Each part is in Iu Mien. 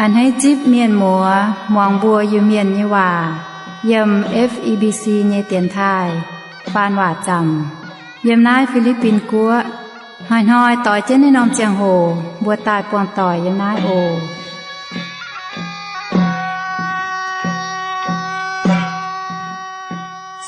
A'hneiv zipv mienh muoz muangx mbuo Iu-Mienh nyei waac yiem F E B C nyei dienx taaih faan waac zaamc yiem naaiv Fi^li^bin Guoqv. Hnoi-hnoi doix jienv naaiv norm ziangh hoc mbuo daaih buangh doic yiem naaiv oc.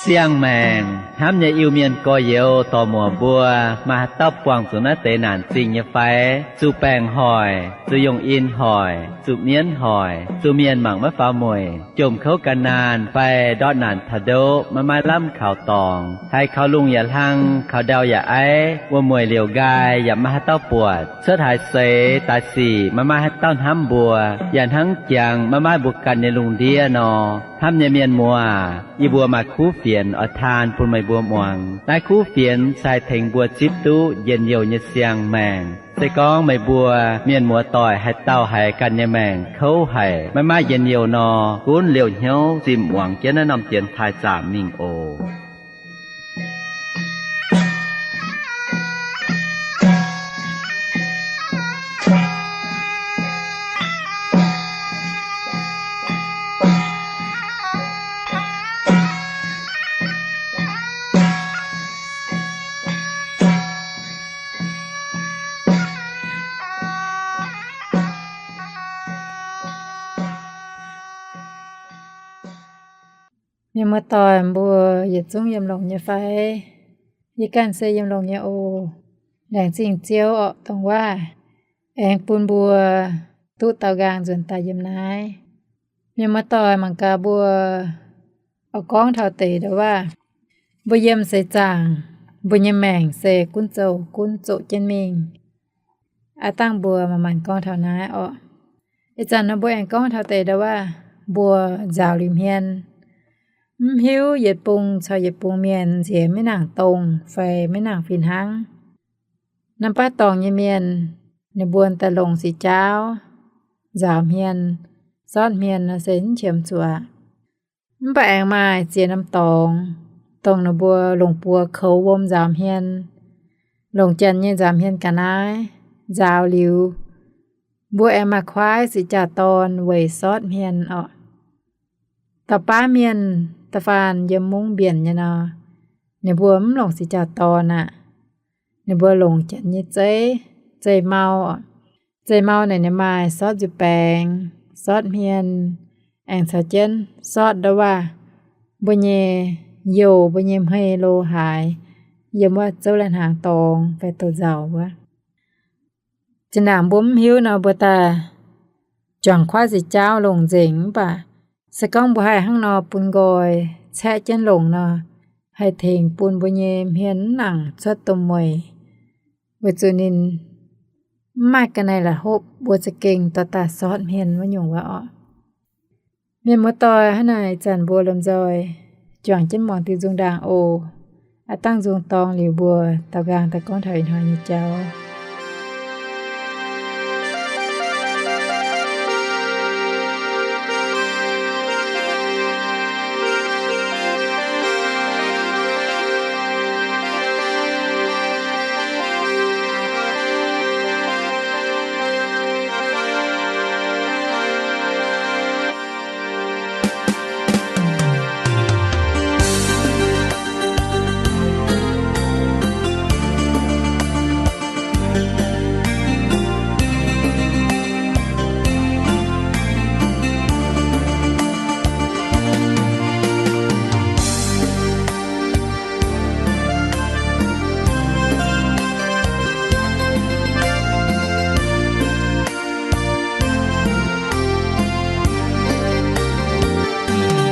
Siang-maengc hnamv nyei Iu-Mienh gorx-youz dorc-muoc mbuo, maaih haaix dauh buangh zuqc naaiv deix naanc zingh nyei fai? Zuqc baengc hoic, zuqc yungh in hoic, zuqc mienv hoic, zuqc mienh mangc maiv faaux mueic, jomc kouv gan naanh fai ndortv naanc taux ndoqv maiv maaih lamh kaux dorngx, haiz kaux lungh yaac hlang, kaux ndau yaac aiv, wuom-mueic liouc nqaai yaac maiv maaih haaix dauh buatc, cuotv haaix seix daaih sic maiv maaih haaix dauh hnamv mbuo, yaac hnangv jangx maiv maaih mbuo ganh nyei lungh ndiev nor. Hnamv nyei mienh muoz, yie mbuo maaih kuv fienx oix taan bun meih mbuo muangx. Naaiv kuv fienx se haih tengx mbuo zipv duqv njien-youh nyei siang-maengc. Se gorngv meih mbuo mienh muoz doic haaix dauh haiz ganh nyei maengc kouv haic, maiv maaih njien-youh nor, gunv liouh hnyouv zinh muangx jienv naaiv norm dienx taaih zaamc mingh oc. Mienh muoz-doic mbuo yietc zungv yiem longx nyei fai? Yie ganh se yiem longx nyei oc. Laengz zingh Ziouv orqc, dongh waac aengx bun mbuo duqv daaux nqaang nzuonx daaih yiem naaiv. Mienh muoz-doic, mangc gaax mbuo oix gorngv taux deix ndau-waac, mbuo yiem seix zaangc, mbuo nyei maengc se gunv zoux gunv zoqc jienv mingh. Aav dangh mbuo manc-manc gorngv taux naaiv orqc. Ih zanc nor mbuo aengx gorngv taux deix ndau-waac, mbuo nzaaux liuz hmien, mv hiuv yietc bung caux yietc bung mienh nziex maiv nangc dongh fai maiv nangc fih hnangv. Norm baav dorngc nyei mienh, ninh mbuo daaih longc siqc jaauv nzaaux hmien, sortv hmien nor se mv qiemx zuqc aqv. Mv baac aengx maaih ziex norm dorngx, dongh ninh mbuo longc buoz koux wuom nzaaux hmien, longc janx nyei nzaaux hmien ga'naaiv nzaaux liuz, mbuo aengx maaih kuaaiv siqc jaax-dorn weic sortv hmien orqc. Dauh baav mienh da'faanh yiem mungv mbienc nyei nor, ninh mbuo mv longc siqc jaax-dorn aqv. Ninh mbuo longc janx nyei zeiv, zeih mau. Zeih mau naaic ninh maaih sortv nziu-baengx, sortv hmien, aengx caux jienv sortv ndau-waac, mbuo nyei youh, mbuo nyei hmei lo haaix, yiem wuov zouv lai-hnaangx dorngx fai douz-nzauc wuov. Zinh ndaangc mbuo mv hiuv nor, mbuo daaih juangc kuaaiv siqc jaauv longc nzengc. Mv baac se gorngv mbuo haih hnangv nor bun nqoi caeqv jienv longc nor, haih tengx bun mbuo nyei hmien mv nangc cuotv domh mueic, weic zuqc ninh mv maaih ga'naaiv la'hopv mbuo za'gengh dorh daaih sortv hmien wuov nyungc wuov orqc. Mienh muoz-doic, hnangv naaic ih zanc mbuo lomh nzoih juangc jienv muangx diuh nzung ndaangc oc. Aav dangh nzung dorng liuz mbuo daaux nqaang daaih gorngv taux ih hnoi nyei jauv.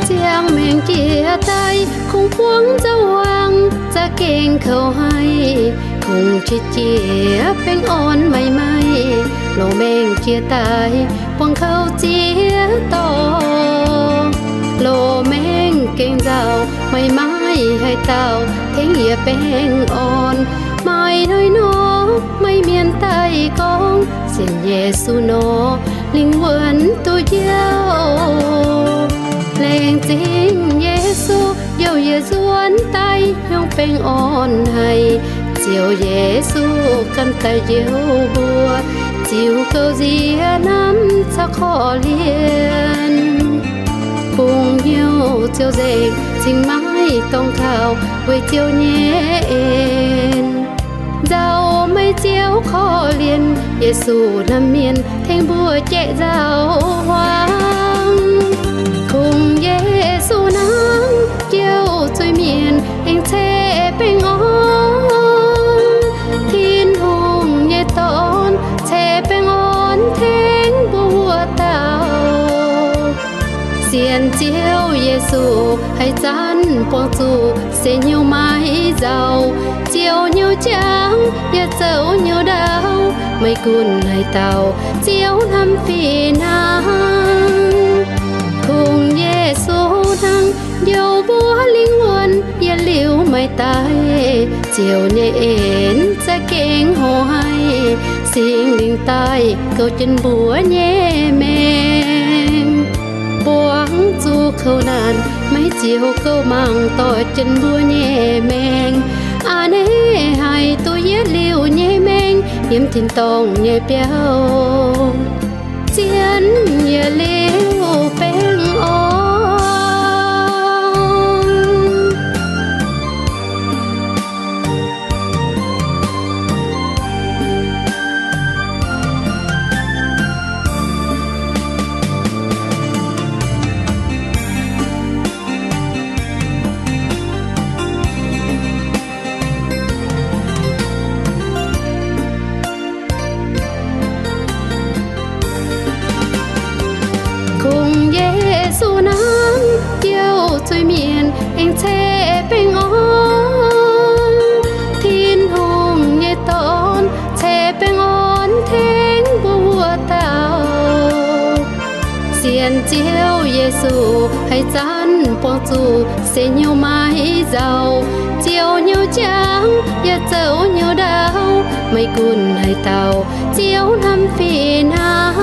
Ziangh maengc jiex daaih kungx buangv nzauh hmuangx, za'gengh kouv haic, kungx qiex jiez baengh orn maiv maaih. Loz-maengh jiex daaih buangh kouv ziex dorngx, loz-maengh gengh nzauh, maiv maaih haaix dauh tengx yie baengh orn. Maaih hnoi nor, maaih mienh daaih gorngv, sienx Yesu nor, lingh wuonh duqv njoux. Laengz zingh Ye- Ziouv yie nzuonx daaih hnyouv baengh orn haic, Ziouv Yesu ganh daaih njoux mbuo, ziux gouv nziex hnamv caux korv-lienh. Bungx hnyouv Ziouv nzengc, cingx maiv dorngx taux weic Ziouv nyei en. Nzauh meih Ziouv korv-lienh, Yesu hnamv mienh tengx mbuo jaiv nzauh hmuangx. Kungx Yesu hnangv jouh zuiz-mienh aengx ceix baengh orn. Tin-Hungh nyei Dorn ceix baengh orn tengx mbuo wuov dauh. Sienx Ziouv Yesu, haaix zanc buangh zuqc se hnyouv maiv nzauh, Ziouv hnyouv jangx yaac zoux hnyouv ndau. Meih gunv haaix dauh Ziouv hnamv fih hnangv. Kungx Yesu hnangv njoux mbuo lingh wuonh yietc liuz maiv daaih. Ziouv nyei en za'gengh hoz haic, Singx Lingh daaih gouv jienv mbuo nyei maengc. Buangh zuqc kouv naanc, maiv Ziouv gouv mangc dorh jienv mbuo nyei maengc. A'hneiv haic duqv yietc liuz nyei maengc yiem tin-dorngh nyei biauv, zien yietc liuz baengh orn. Kungx Yesu hnangv jouh zuiz-mienh aengx ceix baengh orn. Tin-Hungh nyei Dorn ceix baengh orn tengx mbuo wuov dauh. Sienx Ziouv Yesu, haaix zanc buangh zuqc se hnyouv maiv nzauh. Ziouv hnyouv jangx yaac zoux hnyouv ndau, meih gunv haaix dauh Ziouv hnamv fih hnangv.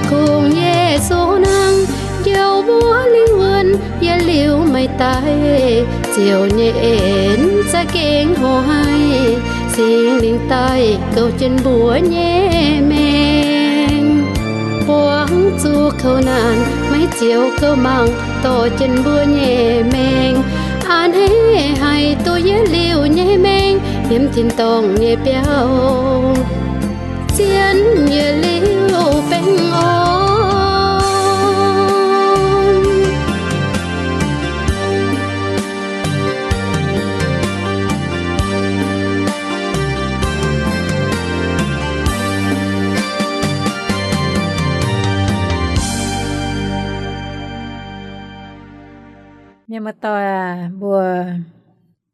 Kungx Yesu hnangv njoux mbuo lingh wuonh yietc liuz maiv daaih. Ziouv nyei en za'gengh hoz haic, Singx Lingh daaih gouv jienv mbuo nyei maengc. Buangh zuqc kouv naanc, maiv Ziouv gouv mangc dorh jienv mbuo nyei maengc. A'hneiv haic duqv yietc liuz nyei maengc yiem tin-dorngh nyei biauv, zien yietc liuz baengh orn. Mienh muoz-doic aac, mbuo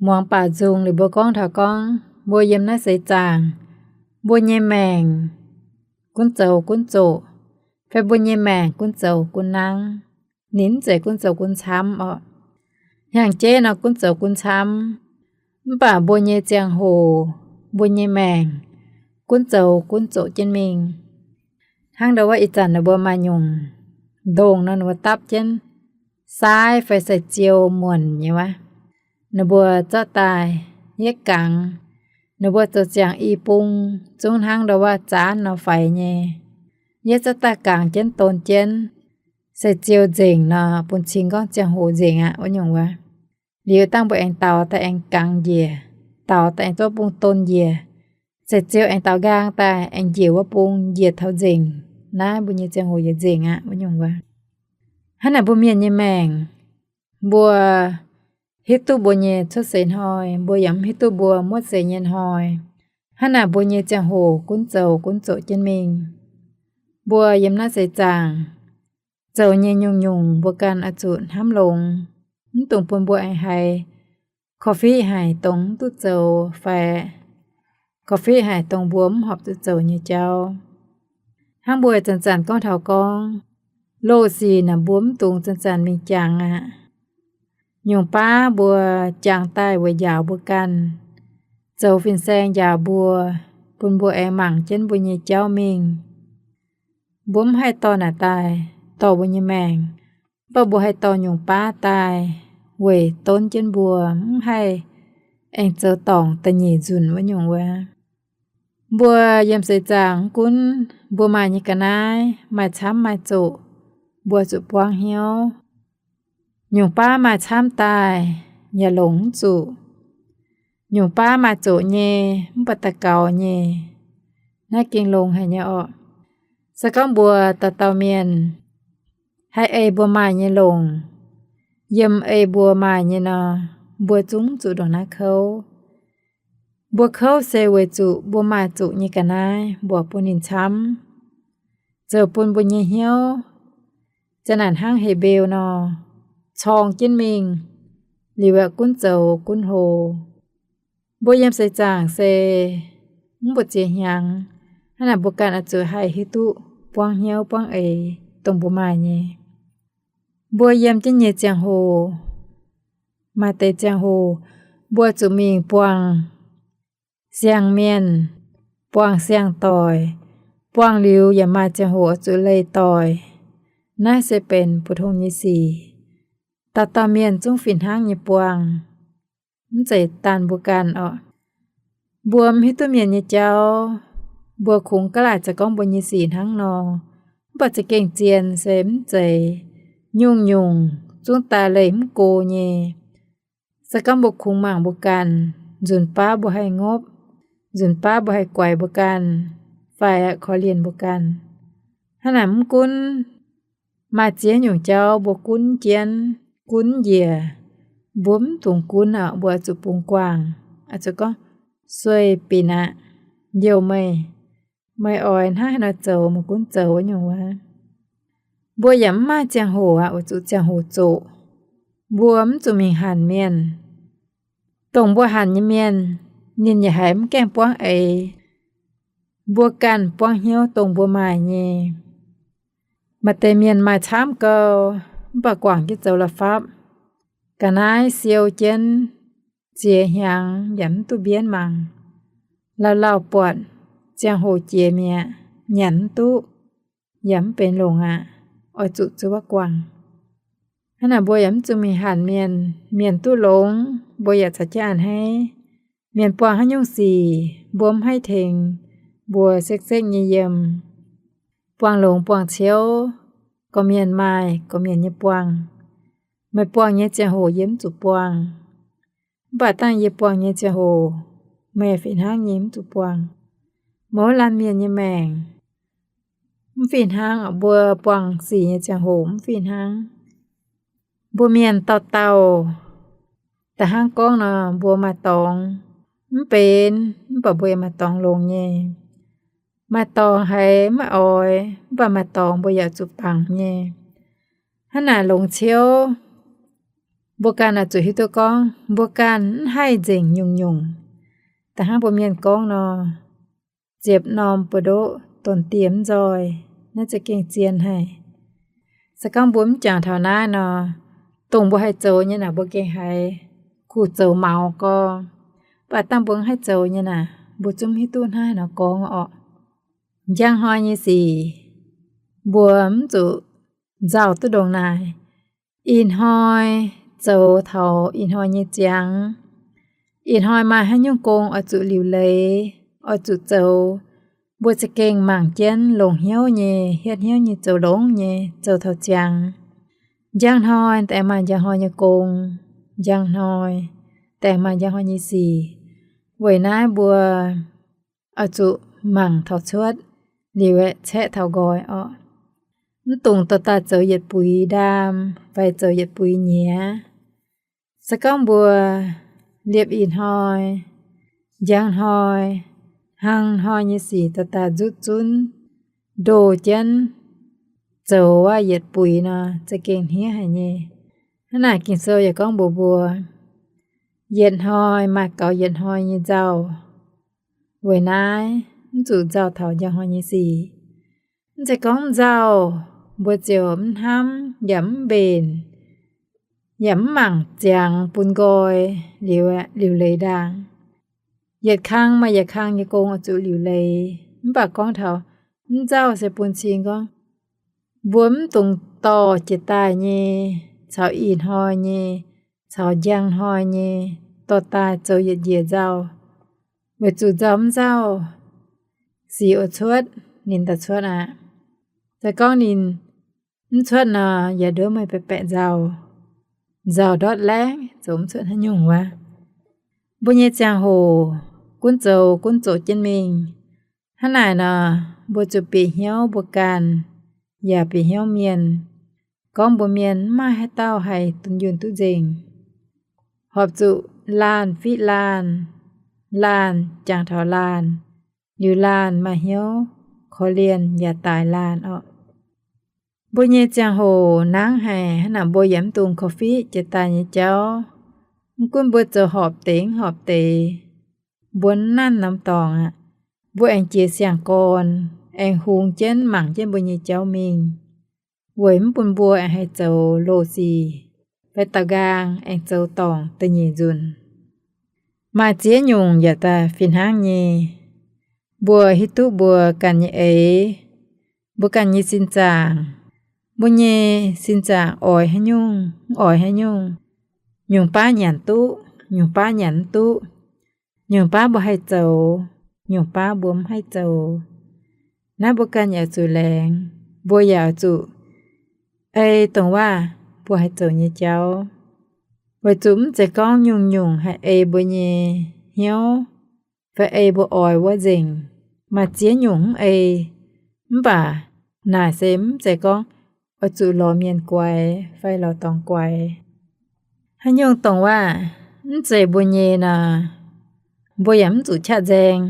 muangx baac nzung liuz mbuo gorngv taux gorngv mbuo yiem naaiv seix zaangc, mbuo nyei maengc gunv zoux gunv zoqc, fai mbuo nyei maengc gunv zoux gunv nangv, ninh mv zeiz gunv zoux gunv camv orqc. Hnyangx-jeiv nor gunv zoux gunv camv, mv baac mbuo nyei ziangh hoc, mbuo nyei maengc gunv zoux gunv zoqc jienv mingh. Hnangv ndau wuov ih zanc ninh mbuo maaih nyungc ndongh nor ninh mbuo dapv jienv saaiv fai sai-ziou muonc nyei wuov, ninh mbuo zorqv daaih hietv gangx, ninh mbuo zoux ziangh i bung zungv hnangv ndau wuov zaanv nor faix nyei. Yietv zorqv daaih gangx jienv don jienv, sai-ziou nzengc nor bun cing gorngv ziangh hoc nzengc aqv wuov nyungc wuov. Liuz dangh mbuo aengx daaux daaih aengx gangx njiec, daaux daaih aengx zorqv bung don njiec, sai-ziou aengx daaux nqaang daaih aengx njiec wuov bung njiec taux nzengc. Naaiv mbuo nyei ziangh hoc yietc nzengc aqv wuov nyungc wuov. Hnangv naaic mbuo mienh nyei maengc, mbuo hiuv duqv mbuo nyei cuotv seix hnoi, mbuo yaac mv hiuv duqv mbuo muotv seix nyei hnoi. Hnangv naaic mbuo nyei ziangh hoc gunv zoux gunv zoqc jienv mingh. Mbuo yiem naaiv seix zaangc zoux nyei nyungc-nyungc mbuo ganh oix zuqc hnamv longx, mv dungx bun mbuo aengx haiz korv-fiqv haic dongh mv duqv zoux fai korv-fiqv haic dongh mbuo mv horpc zuqc zoux nyei jauv. Hnangv mbuo zanc-zanc gorngv taux gorngv, loz-sic naaic mbuo mv dungx zanc-zanc mingh jangx aqv. Nyungc baav mbuo jangx daaih weic njaaux mbuo ganh, zoux fin-saeng njaaux mbuo, bun mbuo aengx mangc jienv mbuo nyei jauv mingh. Mbuo mv haih dorh naaic daaih dorh mbuo nyei maengc. Mv baac mbuo haih dorh nyungc baav daaih weic donv jienv mbuo mv haih aengx zoux dorngc da'nyeic nzunc wuov nyungc wuov. Mbuo yiem seix zaangc mv gunv mbuo maaih nyei ga'naaiv maaih camv maaih zoqc, mbuo zuqc buangv hnyouv. Nyungc baav maaih camv daaih yaac longc mv zuqc. Nyungc baav maaih zoqc nyei mv baac daux gaux nyei, naaiv gengh longx haic nyei orqc. Se gorngv mbuo dauh dauh mienh haih ei mbuo maaih nyei longc, yiem ei mbuo maaih nyei nor, mbuo zungv zuqc ndongc naaiv kouv. Mbuo kouv se weic zuqc mbuo maaih zuqc nyei ga'naaiv mbuoqc bun ninh camv, zoux bun mbuo nyei hnyouv zanc naaic hnangv heh mbeu nor, corng jienv mingh, liuz aeqv, gunv zoux gunv hlo. Mbuo yiem seix zaangc se mv mbu'ziex hnyangx, hnangv naaic mbuo ganh oix zuqc haih hiuv duqv buangv hnyouv buangv eix dongh mbuo maaih nyei. Mbuo yiem jienv nyei ziangh hoc, maaih deix ziangh hoc mbuo zuqc mingh buangh siang-mienh, buangh siang-doic, buangh liuz yaac maaih ziangh hoc oix zuqc leih doic. Naaiv se benx 普通 nyei sic. Dauh dauh mienh zungv fih hnangv nyei buangh, mv zeiz daanh mbuo ganh orqc. Mbuo mv hiuv duqv mienh nyei jauv, mbuo kungx ga'laaic za'gengh gorngv mbuo nyei sic hnangv nor, mv baac za'gengh zien se mv zeiz. Nyungc-nyungc zungv daaih leih mv go nyei. Se gorngv mbuo kungx mangc mbuo ganh, nzunc baav mbuo haih ngopv, nzunc baav mbuo haih guaix mbuo ganh, fai korv-lienh mbuo ganh. Hnangv naaic mv gunv maaih ziex nyungc jauv mbuo gunv jienv, gunv njiec, mbuo mv dungx gunv orqc, mbuo oix zuqc bungx guangc, oix zuqc gorngv, sueih binc aqv, youh meih, meih oix hnangv haaix nor zoux meih gunv zoux wuov nyungc wuov. Mbuo yaac mv maaih ziangh hoc aqv, oix zuqc ziangh hoc zoqc. Mbuo mv zuqc mingh hanc mienh. Dongh mbuo hanc nyei mienh, ninh yaac haiz mv gaengh buangv eix. Mbuo ganh buangv hnyouv dongh mbuo maaih nyei. Maaih deix mienh maaih camv gau, mv baac guangc jienv zoux la'fapv, ga'naaiv siou jienv ziex hnyangx yaac mv duqv mbienv mangc. Lauh lauh buatc ziangh hoc jiex mi'aqv, nyanc mv duqv, yaac mv benx longc aqv, oix zuqc zuov guangc. Hnangv naaic mbuo yaac mv zuqc mingh hanc mienh. Mienh duqv longx, mbuo yaac caux jienv a'hneiv. Mienh buangh haaix nyungc sic, mbuo mv haih tengx mbuo sekv-sekv nyei yiem. Buangh longx buangh ciouv, gorqv-mienh maaih gorqv-mienh nyei buangh. Meih buangh nyei ziangh hoc yie mv zuqc buangh. Mv baac dangh yie buangh nyei ziangh hoc, meih fih hnangv nyei mv zuqc buangh. Mouz laanh mienh nyei maengc mv fih hnangv. Mbuo buangh sic nyei ziangh hoc mv fih hnangv. Mbuo mienh dauh dauh, da'hnangv gorngv nor, mbuo maaih dorngx mv benx, mv baac mbuo yaac maaih dorngx longx nyei. Maaih dorngx haiz maiv oix, mv baac maaih dorngx mbuo yaac zuqc bangc nyei. Hnangv naaic longx ciouv, mbuo ganh oix zuqc hiuv duqv gorngv mbuo ganh mv haih nzengc nyungc-nyungc. Da'hnangv mbuo mienh gorngv nor, ziepc norm buoz-ndoqv donx dieh mv nzoih. Naaiv za'gengh zien haic. Se gorngv mbuo mv jangx taux naaiv nor, dongh mbuo haih zoux nyei naaic mbuo gengh haiz kuh zoux maux gorx. Mv baac dangh mbuo mv haih zoux nyei naaic, mbuo zungv mv hiuv duqv hnangv haaix nor gorngv orqc. Njang hnoi nyei sic, mbuo mv zuqc nzauh duqv ndongc naaic. Ih hnoi zoux taux ih hnoi nyei ziangx. Ih hnoi maaih haaix nyungc gong oix zuqc liuc leiz, oix zuqc zoux, mbuo za'gengh mangc jienv longc hnyouv nyei, hietv hnyouv nyei zoux longx nyei zoux taux ziangx. Njang hnoi daaih maaih njang hnoi nyei gong, njang hnoi daaih maaih njang hnoi nyei sic. Weic naaiv mbuo oix zuqc mangc taux cuotv, liuz aeqv, caeqv taux nqoi orqc. Mv dungx dorh daaih zoux yietc buix ndaam fai zoux yietc buix nyiex. Se gorngv mbuo liepc ih hnoi, njang hnoi, hlang hnoi nyei sic dorh daaih nzutv zunv ndoh jienv zoux aqv yietc buix nor, za'gengh hniev haic nyei. Hnangv naaic Ging-Sou yaac gorngv mbuox mbuo, yietc hnoi maaih gaux yietc hnoi nyei nzauh. Weic naaiv mv zuqc nzauh taux njang hnoi nyei sic. Mv zeiz gorngv nzauh, mbuo ziouc mv hnamv yaac mv mbenc, yaac mv mangc ziangx bun nqoi, liuz, liuc leiz ndaangc. Yietc kang maaih yietc kang nyei gong oix zuqc liuc leiz. Mv baac gorngv taux mv nzauh se bun cing gorngv Mbuo mv dungx dorh jiex daaih nyei, caux ih hnoi nyei, caux njang hnoi nyei, dorh daaih zoux yietc njiec nzauh, weic zuqc nzauh mv nzauh, sic oix cuotv, ninh daaih cuotv aqv. Se gorngv ninh mv cuotv nor, yaac nduov meih baeqc baeqc nzauh, nzauh ndortv laengz zoux mv cuotv haaix nyungc wuov. Mbuo nyei ziangh hoc gunv zoux gunv zoqc jienv mingh. Hnangv naaic nor, mbuo zuqc bieqc hnyouv mbuo ganh, yaac bieqc hnyouv mienh. Gorngv mbuo mienh mv maaih haaix dauh haih dunh yunh duqv nzengc. Horpc zuqc laanh fiqv laanh, laanh jangx taux laanh, liuz laanh maaih hnyouv korv-lienh yaac daaih laanh orqc. Mbuo nyei ziangh hoc nangv haic, hnangv naaic mbuo yaac mv dungx korv-fiqv jiex daaih nyei jauv. Mv gunv mbuo zoux horpc deix horpc deix, mbuo mv nanv norm dorngx aqv, mbuo aengx jiex siang-gorn, aengx hungx jienv mangc jienv mbuo nyei jauv mingh, weic mv bun mbuo aengx haih zoux loz-sic fai daaux nqaang aengx zoux dorngc da'nyeic nzunc. Maaih ziex nyungc yaac daaih fih hnangv nyei. Mbuo hiuv duqv mbuo ganh nyei eix, mbuo ganh nyei sin zaangc, mbuo nyei sin zaangc oix haaix nyungc, mv oix haaix nyungc. Nyungc baav nyanc duqv, nyungc baav nyanc mv duqv. Nyungc baav mbuo haih zoux, nyungc baav mbuo mv haih zoux. Naaiv mbuo ganh yaac zuqc laengz, mbuo yaac zuqc ei dongh waac mbuo haih zoux nyei jauv. Weic zuqc mv zeiz gorngv nyungc-nyungc haih ei mbuo nyei hnyouv fai ei mbuo oix wuov nzengc. Maaih ziex nyungc mv ei, mv baac naaic se mv zeiz gorngv oix zuqc lorz mienh guaix fai lorz dorngx guaix. Haaix nyungc dongh waac mv zeiz mbuo nyei nor, mbuo yaac mv zuqc qaqv nzaeng.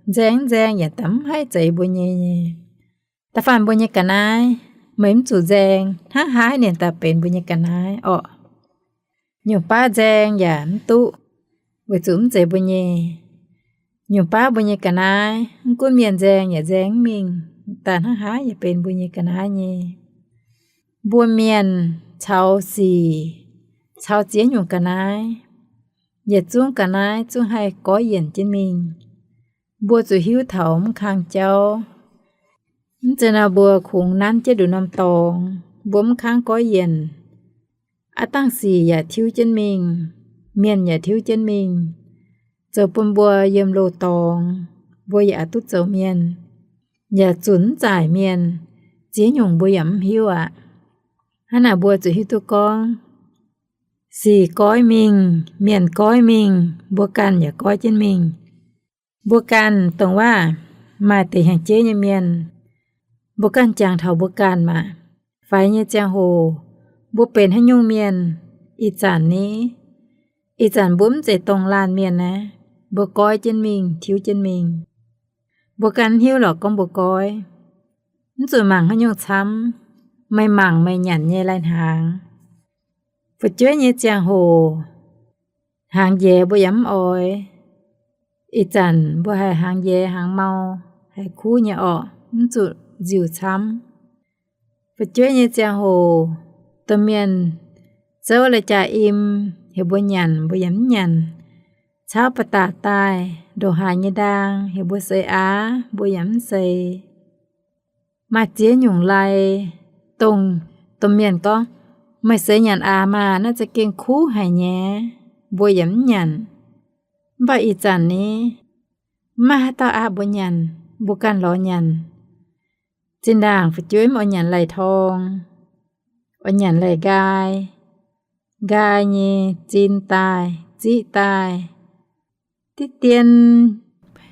Nzaeng mv nzaeng yaac da'mv haih zeiz mbuo nyei. Da'faanh mbuo nyei ga'naaiv, meih mv zuqc nzaeng, hnangv haaix ninh daaih benx mbuo nyei ga'naaiv orqc. Nyungc baav nzaeng yaac mv duqv, weic zuqc mv zeiz mbuo nyei. Nyungc baav mbuo nyei ga'naaiv, mv gunv mienh nzaeng yaac nzaeng mv mingh, daaih hnangv haaix yaac benx mbuo nyei ga'naaiv nyei. Mbuo mienh caux sic, caux ziex nyungc ga'naaiv, yietc zungv ga'naaiv zungv haih goiv yienc jienv mingh. Mbuo zuqc hiuv taux mv kang jauv. Mv zeiz nor mbuo kungx nanv jienv nduqc norm dorngx, mbuo mv kangv goiv yienc. Aav dangh sic yaac tiuv jienv mingh, mienh yaac tiuv jienv mingh, zoux bun mbuo yiem loz dorngx, mbuo yaac duqv zoux mienh, yaac zunc mv zaaic mienh, ziex nyungc mbuo yaac mv hiuv aqv. Hnangv naaic mbuo zuqc hiuv duqv gorngv, sic goiv mingh, mienh goiv mingh, mbuo ganh yaac goiv jienv mingh. Mbuo ganh dongh waac maaih deix hnyangx-jeiv nyei mienh, mbuo ganh jangx taux mbuo ganh maah! Faix nyei ziangh hoc, mbuo benx haaix nyungc mienh, ih zanc ni, ih zanc mbuo mv zeiz dongh laanh mienh naaiv, mbuo goiv jienv mingh, tiuv jienv mingh. Mbuo ganh mv hiuv lorqc gorngv mbuo goiv. Mv zuqc mangc haaix nyungc camv, meih mangc meih nyanc nyei lai-hnaangx. Fu'jueiv nyei ziangh hoc, hnaangx njaeix mbuo yaac mv oix. Ih zanc mbuo haih hnaangx njaeix hnaangx mau, haih kuv nyei orqc, mv zuqc nziuc camv. Fu'jueiv nyei ziangh hoc, domh mienh zouv lai-jaa im heuc mbuo nyanc, mbuo yaac mv nyanc. Cauv ba'datc daaih ndongc haaix nyei ndaang heuc mbuo seix aav, mbuo yaac mv seix. Maaih ziex nyungc lai, dongh domh mienh gorngv, meih seix nyanc aav maah, naaiv za'gengh kuv haic nyei, mbuo yaac mv nyanc. Mv baac ih zanc ni, mv maaih haaix dauh aav mbuo nyanc, mbuo ganh lorz nyanc. Zinh ndaangc fu'jueiv mv oix nyanc lai-torng, oix nyanc lai-nqaai, nqaai nyei zin daaih, ziqv daaih, diqv dien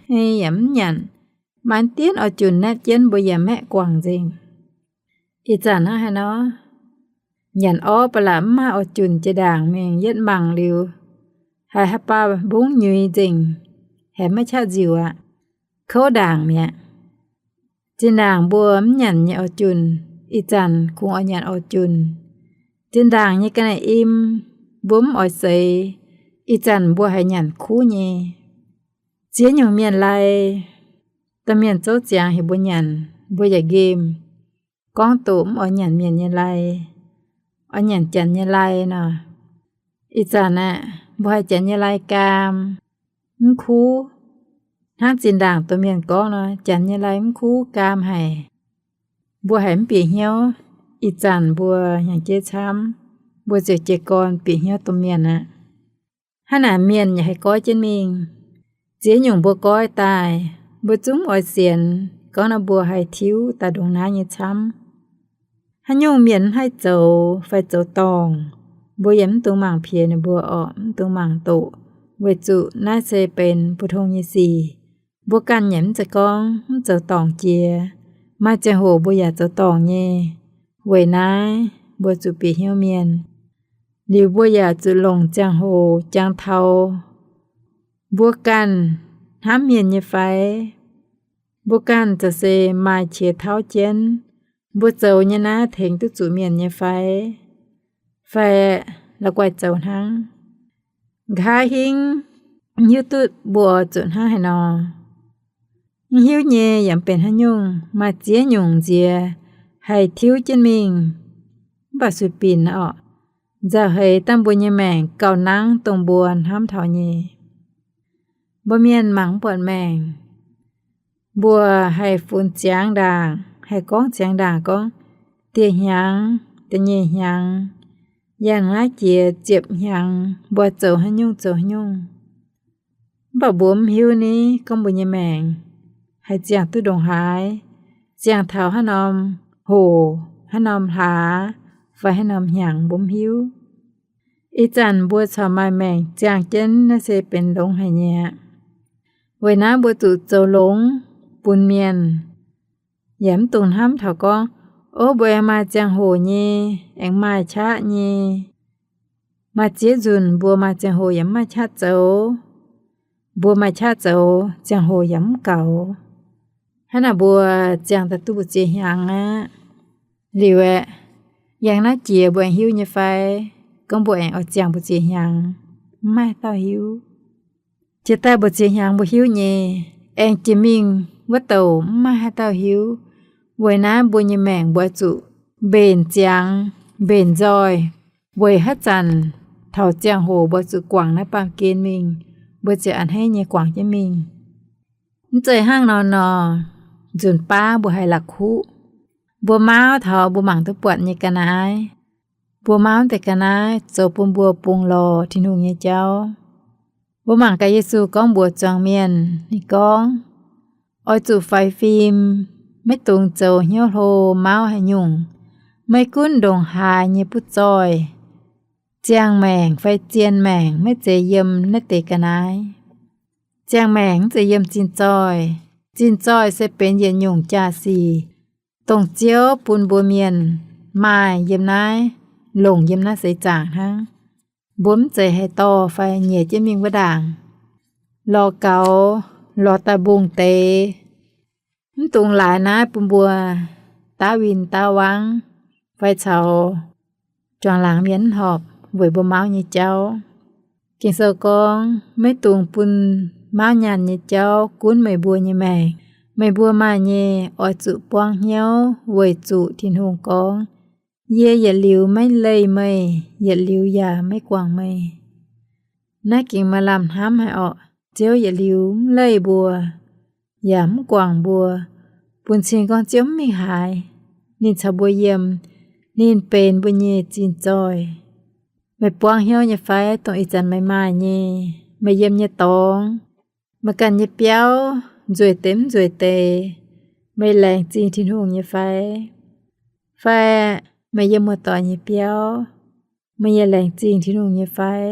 hei yaac mv nyanc. Maaih dien oix junc naetv jienv mbuo yaac maeqv guangc nzengc. Ih zanc hnangv haaix nor, nyanc orv ba'laqc mv maaih oix junc jiex ndaangc mingh, yietv mangc liuz, haiz haaix baac mbungv nyuiz nzengc, haiz maiv qaqv nziuc aqv, kouv ndaangc mi'aqv. Zinh ndaangc mbuo mv nyanc nyei oix junc, ih zanc kungx oix nyanc oix junc. Zinh ndaangc nyei ga'naaiv im, mbuo mv oix seix, ih zanc mbuo haiz nyanc kuv nyei. Ziex nyungc mienh lai, domh mienh zouv ziangx heuc mbuo nyanc, mbuo yaac nqemh, gorngv doqc mv oix nyanc mienh nyei lai, oix nyanc janx nyei lai nor. Ih zanc aeqv, mbuo haih janx nyei lai gaam, mv kuv. Hnangv zinh ndaangc domh mienh gorngv nor, janx nyei lai mv kuv, gaam haic. Mbuo haiz mv bieqc hnyouv, Ih zanc mbuo hnyangx-jeiv camv, mbuo ziouc jiez gorn bieqc hnyouv domh mienh aqv. Hnangv naaic mienh yaac haih goiv jienv mingh. Ziex nyungc mbuo goiv daaih, mbuo zungv oix sienx gorngv nor mbuo haih tiuv daaih ndongc naaiv nyei camv. Haaix nyungc mienh mv haih zoux fai zoux dorngc, mbuo yaac mv dungx mangc piex ninh mbuo orqc, mv dungx mangc doqc, weic zuqc naaiv se benx mbu'ndongx nyei sic. Mbuo ganh yaac mv zeiz gorngv mv zoux dorngc jiex. Maaih ziangh hoc mbuo yaac zoux dorngc nyei. Weic naaiv mbuo zuqc bieqc hnyouv mienh. Liuz mbuo yaac zuqc longc ziangh hoc jangx taux mbuo ganh hnamv mienh nyei fai? Mbuo ganh za'gengh maaih qiex tauv jienv, mbuo zoux nyei naaiv tengx duqv zuqc mienh nyei fai? Fai la'guaih zoux hnangv? Nqa'haav hingv mv hiuv duqv mbuo zuqc hnangv haaix nor. Mv hiuv nyei yaac mv benx haaix nyungc, maaih ziex nyungc nziex haih tiuv jienv mingh. Mv baac sueih binc orqc, nzauh heix dangh mbuo nyei maengc gauh nangv dongh mbuo hnamv taux nyei. Mbuo mienh mangc mv buatc maengc, mbuo haih funx ziangx ndaangc, haih gorngv ziangx ndaangc gorngv, dieh hnyangx, da'nyeic hnyangx, yangh naaiv jiex ziepc hnyangx, mbuo zoux haaix nyungc zoux haaix nyungc. Mv baac mbuo mv hiuv ni gorngv mbuo nyei maengc haih ziangh duqv ndongc haaix, ziangh taux haaix norm hoc, haaix norm hlaax, fai haaix norm hnyangx mbuo mv hiuv. Ih zanc mbuo corc maaih maengc ziangh jienv naaiv se benx longx haic nyei aqv. Weic naaiv mbuo zuqc zoux longx bun mienh, yaac mv dungx hnamv taux gorngv, ov, mbuo aengx maaih ziangh hoc nyei, aengx maaih qaqv nyei. Maaih ziex nzunc mbuo maaih ziangh hoc yaac mv maaih qaqv zoux. Mbuo maaih qaqv zoux, ziangh hoc yaac mv gaux. Hnangv naaic mbuo ziangh daaih duqv mbu'ziex hnyangx aqv. Liuz aeqv, yangh naaiv jiex mbuo aengx hiuv nyei fai gorngv mbuo aengx oix ziangh mbu'ziex hnyangx? Mv maaih haaix dauh hiuv. Jiex daaih mbu'ziex hnyangx mbuo hiuv nyei, aengx jiex mingh wuov douc mv maaih haaix dauh hiuv. Weic naaiv mbuo nyei maengc mbuo zuqc mbenc ziangx, mbenc nzoih, weic haaix zanc taux ziangh hoc mbuo zuqc guangc naaiv baamh gen mingh, mbuo ziouc a'hneiv nyei guangc jienv mingh. Mv zeiz hnangv nor nor, nzunc baav mbuo haiz la'kuqv. Mbuo mauv taux mbuo mangc duqv buatc nyei ga'naaiv, mbuo mauv deix ga'naaiv zoux bun mbuo bungx lorz Tin-Hungh nyei jauv. Mbuo mangc gaax Yesu gorngv mbuox zuangx mienh, ninh gorngv, oix zuqc faix fim, maiv dungx zoux hnyouv hlo mauv haaix nyungc. Maiv gunv ndongc haaix nyei butv zoih, ziangh maengc fai zien maengc maiv zeiz yiem naaiv deix ga'naaiv. Ziangh maengc mv zeiz yiem zinh zoih. Zinh zoih se benx yietc nyungc jaa-sic, dongh Ziouv bun mbuo mienh maaih yiem naaiv, longc yiem naaiv seix zaangc hnangv. Mbuo mv zeiz haaix dorh fai nyiex jienv mingh wuov ndaangc. Lorz gaux, lorz daaih mbungh deix. Mv dungx laaix naaiv bun mbuo daav win daav wangv fai caux juangc laangz mienh mv horpc weic mbuo mauv nyei jauv. Ging-Sou gorngv, maiv dungx bun mauv nyaanh nyei jauv gunv meih mbuo nyei maengc. Meih mbuo maaih nyei oix zuqc buangv hnyouv weic zuqc Tin-Hungh gorngv, yie yietc liuz maiv leih meih, yietc liuz yaac maiv guangc meih. Naaiv gengh maaih lamh hnamv haic orqc. Ziouv yietc liuz mv leih mbuo, yaac mv guangc mbuo, bun cing gorngv Ziouv mv mingh haaix. Ninh caux mbuo yiem, ninh benx mbuo nyei zinh zoih. Meih buangv hnyouv nyei fai dongh ih zanc meih maaih nyei, meih yiem nyei dorngx, meih ganh nyei biauv, nzueic deix mv nzueic deix, meih laengz zingh Tin-Hungh nyei fai? Fai meih yiem muoz-doic nyei biauv, meih yaac laengz zingh Tin-Hungh nyei fai?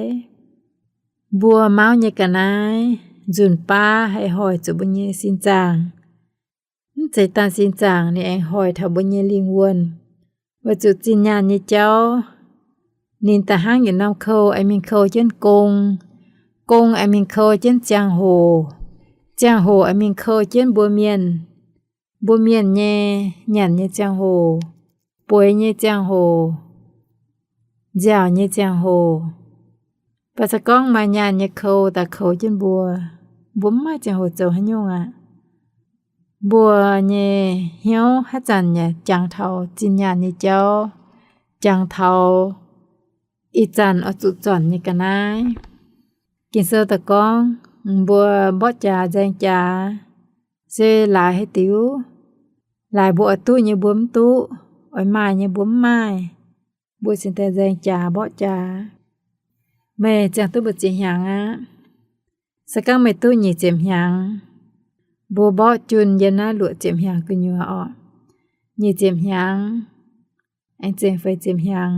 Mbuo mauv nyei ga'naaiv nzunc baav haih hoic zuqc mbuo nyei sin zaangc. Mv zeiz dangh sin zaangc, ninh aengx hoic taux mbuo nyei lingh wuonh. Weic zuqc zinh nyaanh nyei jauv, ninh da'hnangv yietc norm kou aengx mingh kou jienv gong, gong aengx mingh kou jienv ziangh hoc, ziangh hoc aengx mingh kou jienv mbuo mienh, mbuo mienh nyei nyanc nyei ziangh hoc, bueix nyei ziangh hoc, nziaauc nyei ziangh hoc. Mv baac se gorngv maaih nyaanh nyei kou daaih kou jienv mbuo, mbuo mv maaih ziangh hoc zoux haaix nyungc aqv. Mbuo nyei hnyouv haaix zanc yaac jangx taux zinh nyaanh nyei jauv, jangx taux ih zanc oix zuqc zornc nyei ga'naaiv. Ging-Sou daaih gorngv, mbuo mborqv jaax nzaeng jaax se laaix haaix diuc? Laaix mbuo oix duqv nyei mbuo mv duqv, Oix maaih nyei mbuo mv maaih. Mbuo cingx daaih nzaeng jaax mborqv jaax. Meih ziangh duqv mbu'ziex hnyangx aqv? Se gorngv meih duqv nyic ziepc hnyangx, mbuo mborqv junh yiem naaiv luoqc ziepc hnyangx gu'nyuoz orqc. Nyic ziepc hnyangx, aengx zengc feix ziepc hnyangx.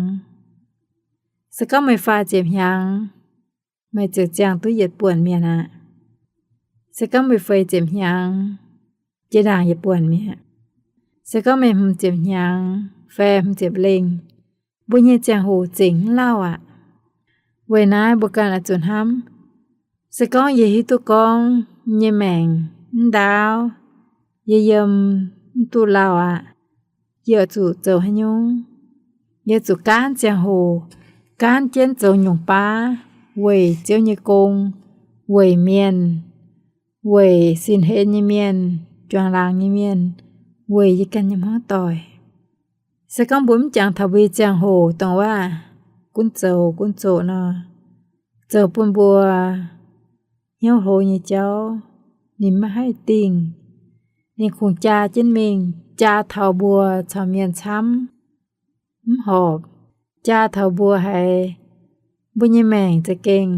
Se gorngv meih faah ziepc hnyangx, meih ziouc ziangh duqv yietc buonc mienh aqv. Se gorngv meih feix ziepc hnyangx, jiex ndaangc yietc buonc mi'aqv. Se gorngv meih hmz ziepc hnyangx fai hmz ziepc lengh, mbuo nyei ziangh hoc zengc mv lauh aqv. Weic naaiv mbuo ganh oix zuqc hnamv, se gorngv yie hiuv duqv gorngv nyei maengc mv ndaauv, yie yiem mv duqv lauh aqv, yie oix zuqc zoux haaix nyungc? Yie zuqc gaanv ziangh hoc, gaanv jienv zoux nyungc baav weic Ziouv nyei gong, weic mienh, weic sin hlen nyei mienh, juangc laangz nyei mienh, weic yie ganh nyei hmuangv doic. Se gorngv mbuo mv jangx taux mbuo nyei ziangh hoc dongh waac gunv zoux gunv zoqc nor, zoux bun mbuo hnyouv hlo nyei jauv ninh maiv haih dingh. Ninh kungx jaa jienv mingh, jaa taux mbuo caux mienh camv mv horpc, jaa taux mbuo haiz mbuo nyei maengc za'gengh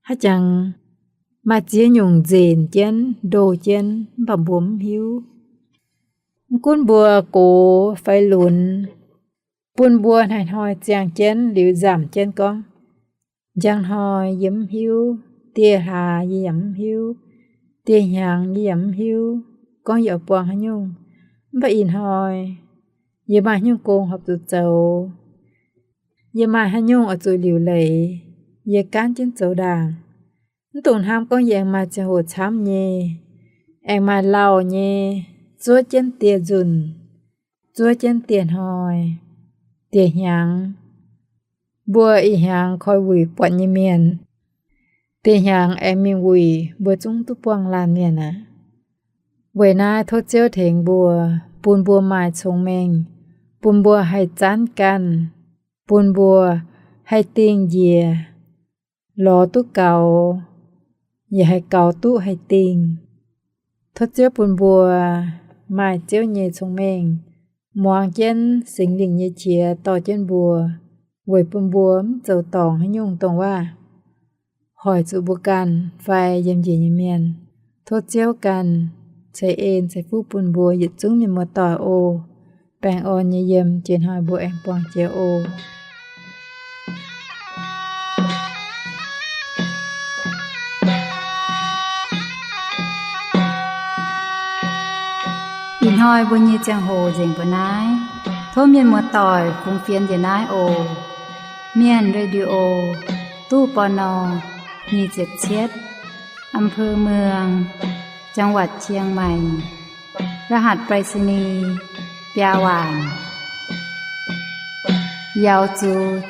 haaix jangx maaih ziex nyungc nzenc jienv, ndoh jienv, mv baac mbuo mv hiuv. Mv gunv mbuo gox fai lunx, bun mbuo hnoi-hnoi ziangh jienv liuz nzamc jienv gorngv, njang hnoi yie mv hiuv, dieh hlaax yie yaac mv hiuv, dieh hnyangx yie yaac mv hiuv gorngv yie oix buangh haaix nyungc. Mv baac ih hnoi yie maaih haaix nyungc gong horpc zuqc zoux, yie maaih haaix nyungc oix zuqc liuc leiz, yie gaanv jienv zoux ndaangc. Mv dungx hnamv gorngv yie aengx maaih ziangh hoc camv nyei, aengx maaih lauh nyei, zuov jienv dieh nzunc, zuov jienv dieh hnoi, dieh hnyangx. Mbuo ih hnyangx koi wuic buatc nyei mienh, dieh hnyangx aengx mingh wuic mbuo zungv duqv buangh laanh mienh aqv. Weic naaiv tov Ziouv tengx mbuo, bun mbuo maaih cong-mengh, bun mbuo haih zanv ganh, bun mbuo haih dingh njiec, lorz duqv gaux, yaac haih gaux duqv haih dingh. Tov Ziouv bun mbuo maaih Ziouv nyei cong-mengh, muangx jienv Singx Lingh nyei qiex dorh jienv mbuo, weic bun mbuo mv zoux dorngc haaix nyungc dongh waac hoic zuqc mbuo ganh fai yiem njiec nyei mienh. Tov Ziouv ganh ceix en ceix fuqv bun mbuo yietc zungv mienh muoz-doic oc. Baengh orn nyei yiem, jiex hnoi mbuo aengx buangh jiex oc. Ih hnoi mbuo nyei ziangh hoc nzengc mbuo naaiv. Tov mienh muoz-doic fungx fienx njiec naaiv oc. Mienh Radio, ตู้ ปณ. nyic ziepc cietv, อำเภอเมือง จังหวัดเชียงใหม่ รหัสไปรษณีย์ biaa waanc. 瑶族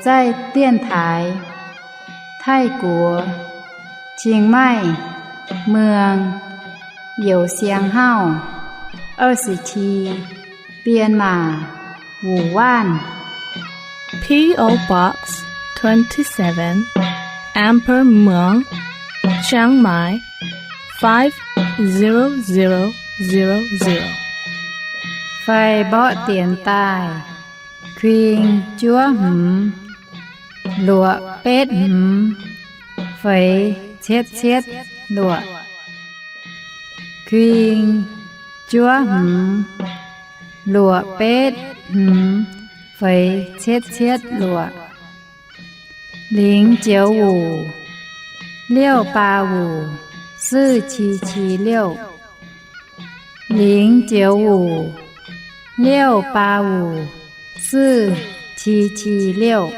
在电台 ไทยกัว เชียงใหม่ เมือง 有限号 二十七 编码 五万. P O Box twenty-seven, Amber Muang, Chiang Mai, five zero zero zero zero. Fai mborqv dienx daaih, kuing juov hmz, luoqc betv hmz, feix cietv cietv luoqc. Kuing juov hmz, luoqc betv hmz, feix cietv cietv luoqc. 零九五 六八五 四七七六. 零九五 六八五 四七七六.